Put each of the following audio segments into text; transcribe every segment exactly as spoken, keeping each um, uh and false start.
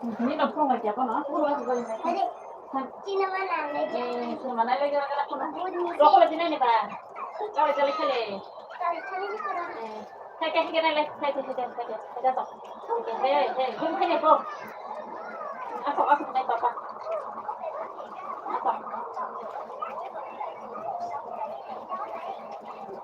Nini no phone bai kya kono? Phone bai kya kono? Chini mana le. Eh, chini mana le kya kono? Rokole dinani ba. Kawai kawai khale. Eh, hai, hai, hai, hai, hai, hai, hai, hai, to. Hai, hai, hai, gum khale bo. Asok, asok, nai papa. Asok.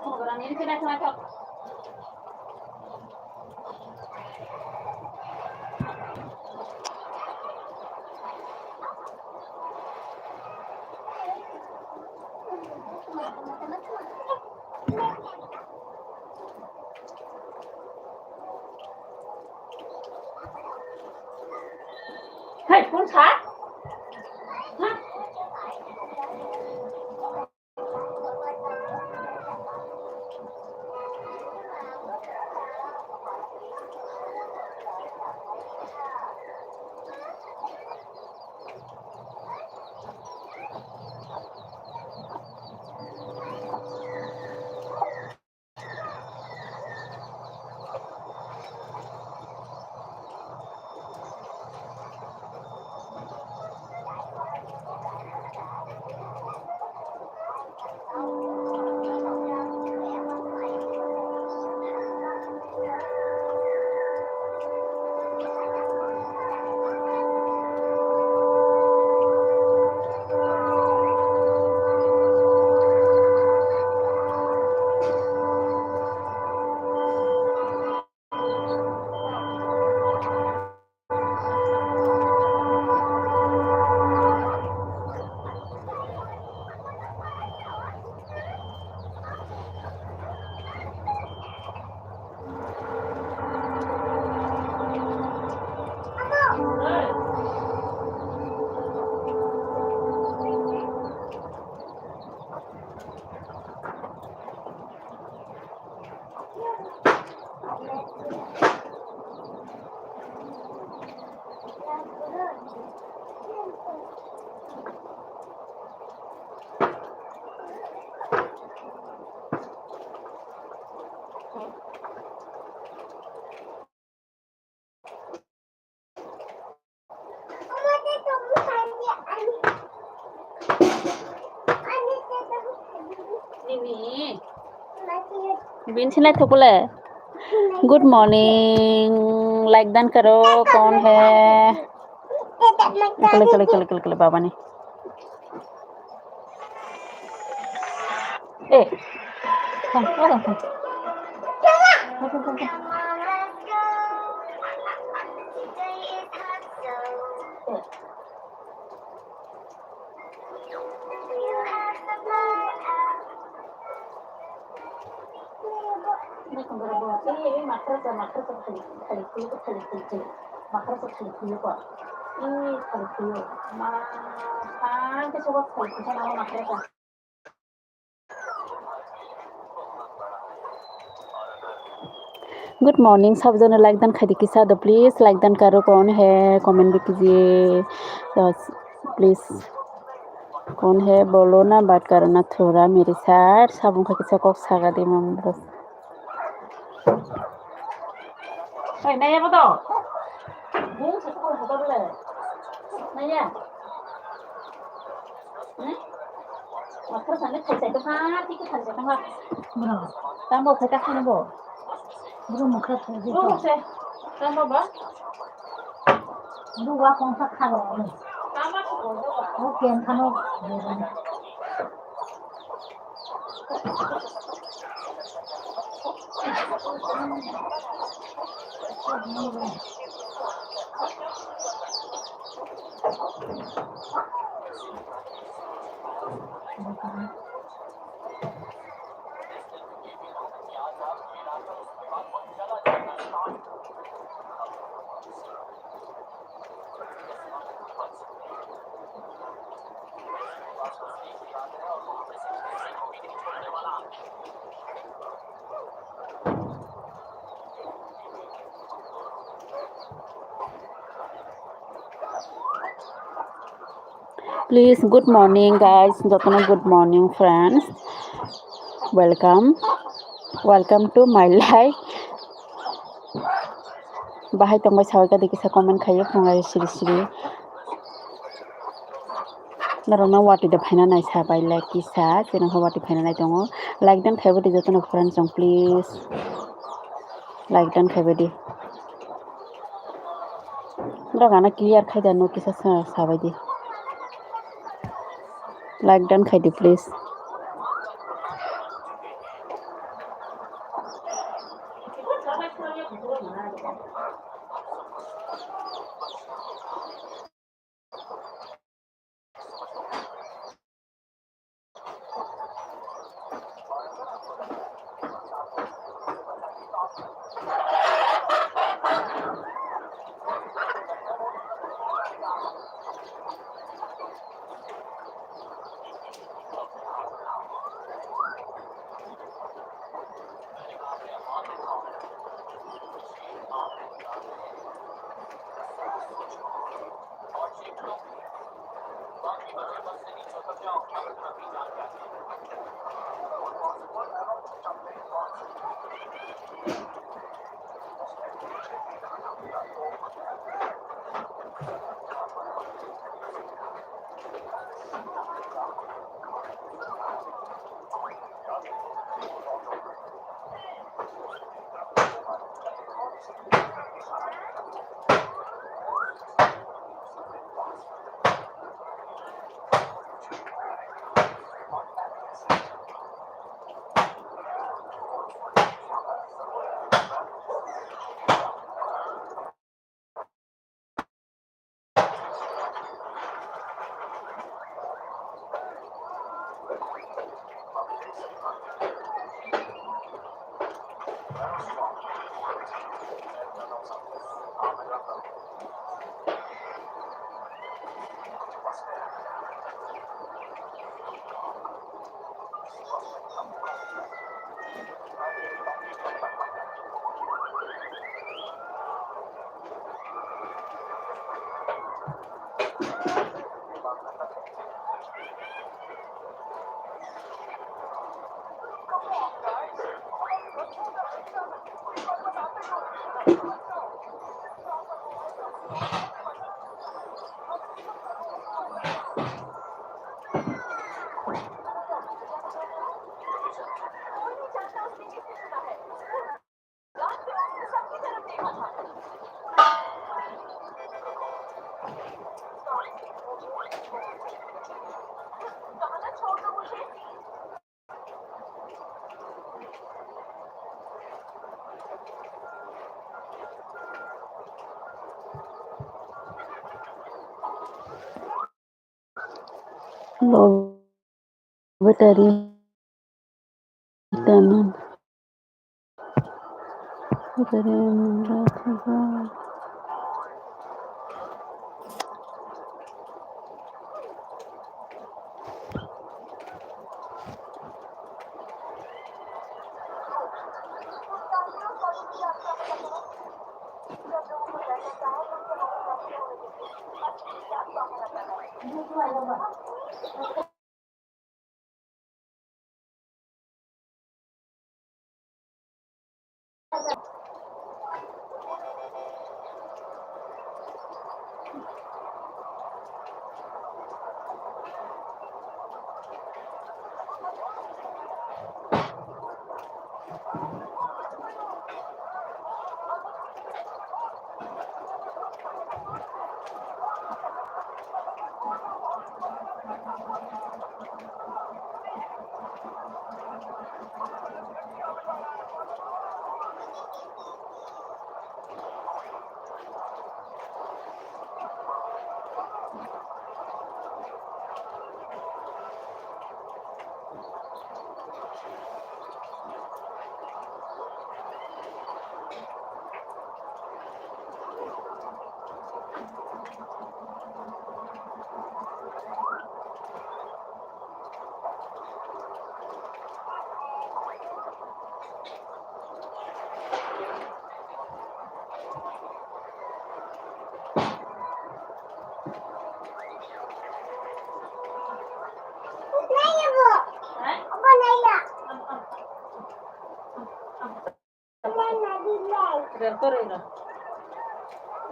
Phone bai nini kena kena to. Hai, phone kha? Ha? Bini sinai thukule. Good morning. Like dan karo, kon hai? Kale, kale, kale, kale, kale, baba ni. Eh. Thang, thang, thang. Thang, thang, thang, thang. Eh. Good morning, sabjone like dan khaidi kisa do, please like dan karo, kon hai comment bi kijiye, please. Kon hai bolo na baat karo na thora mere saath, sabong kha kisa kok saga de mam bro. Oi, naya bodo. Bung sa ko hodo le. Naya. Hmm? Makhra sani thaisai tongkha, tiki thaisai tongkha. Bro, tambo khe ta khani bo. Bro, makhra thaisai. Bro, se. Tambo ba? Bro, wa kong sa khalo. Tambo ko do ba? O ken khano. Please, good morning, guys. Jotono good morning, friends. Welcome. Welcome to my life. Bahai tongbai sawi kadi kisa comment khaiyo phungai siri siri. Norokno watwi da phaina nai sabai like kisa, chwng khe watwi phaina nai tongo. Like dan khaibai di jotono friends rok please. Like dan khaibai di. Norok ano clear khai da no kisa sa-, sabai di. Like dan khai di please. Lo battery taman. Battery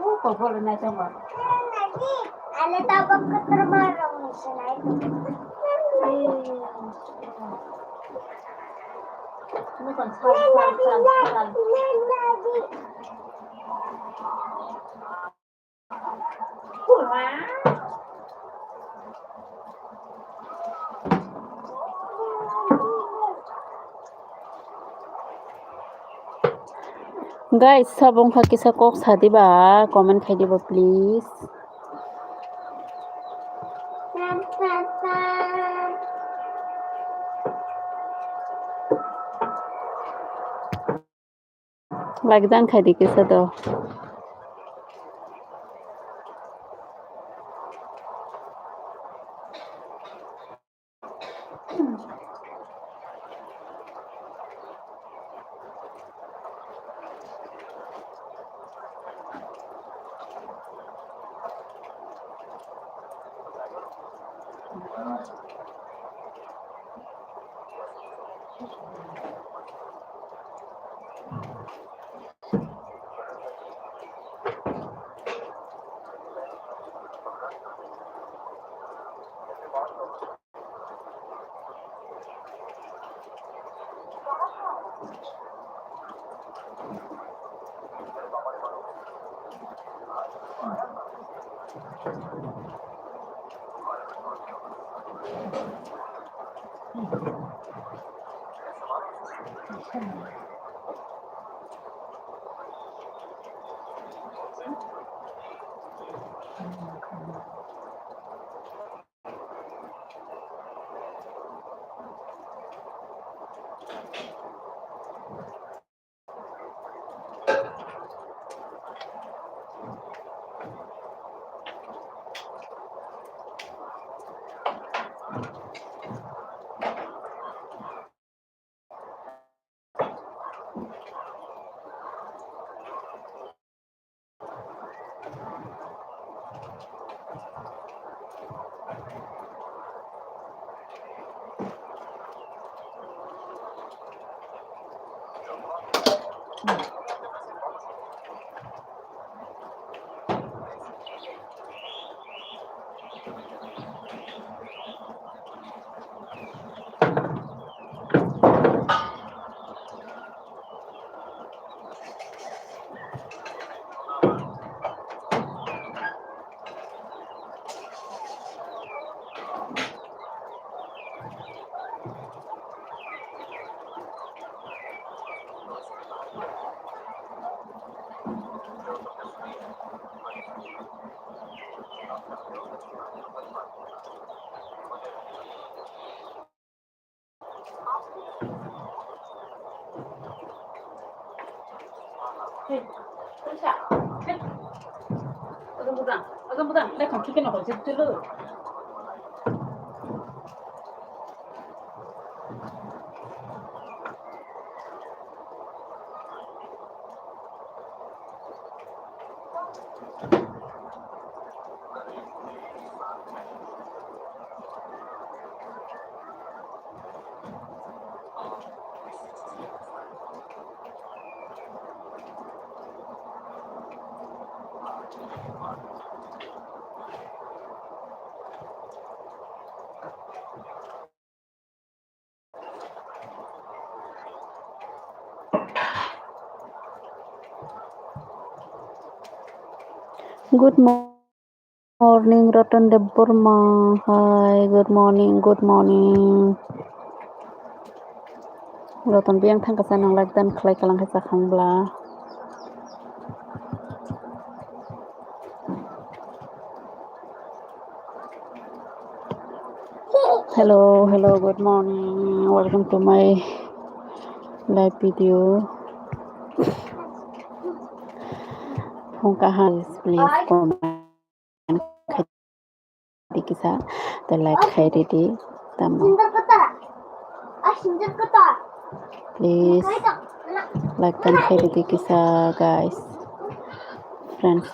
Kokolo nai tongo. Ane tabok kotor barong sinai. Nukon sal sal sal sal. Guys, sabo wngkha kisa kok sadi ba, comment khai diba please. Like dan khai di kisa do. Good morning, Ratan Debbarma. Hi, good morning, good morning. Ratan biyang thangkha sa nang like dan khlai kalang khe chakhang bla. Hello, hello, good morning. Welcome to my live video. Phung kaham, please comment khai di kisa, the like khai di di, tamo. Please like dan khai di di kisa, guys, friends.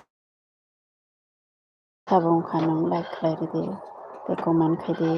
Sabo wngkha nwng like khlai ridi, tei comment khai di.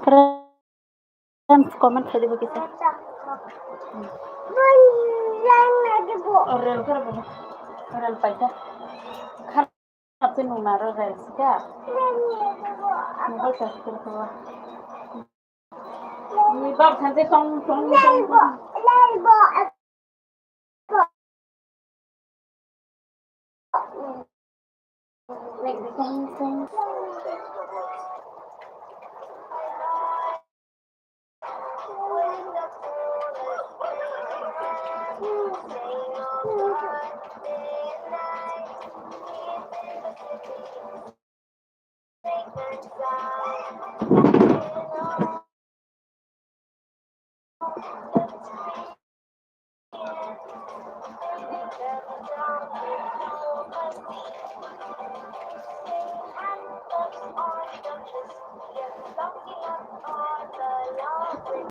Friends, comment khai dibo kisa. Rel kar bo. Rel paita. Khar apte nung naro rel sika. Nung bai sa sika. Ni bab thanse tong tong tong.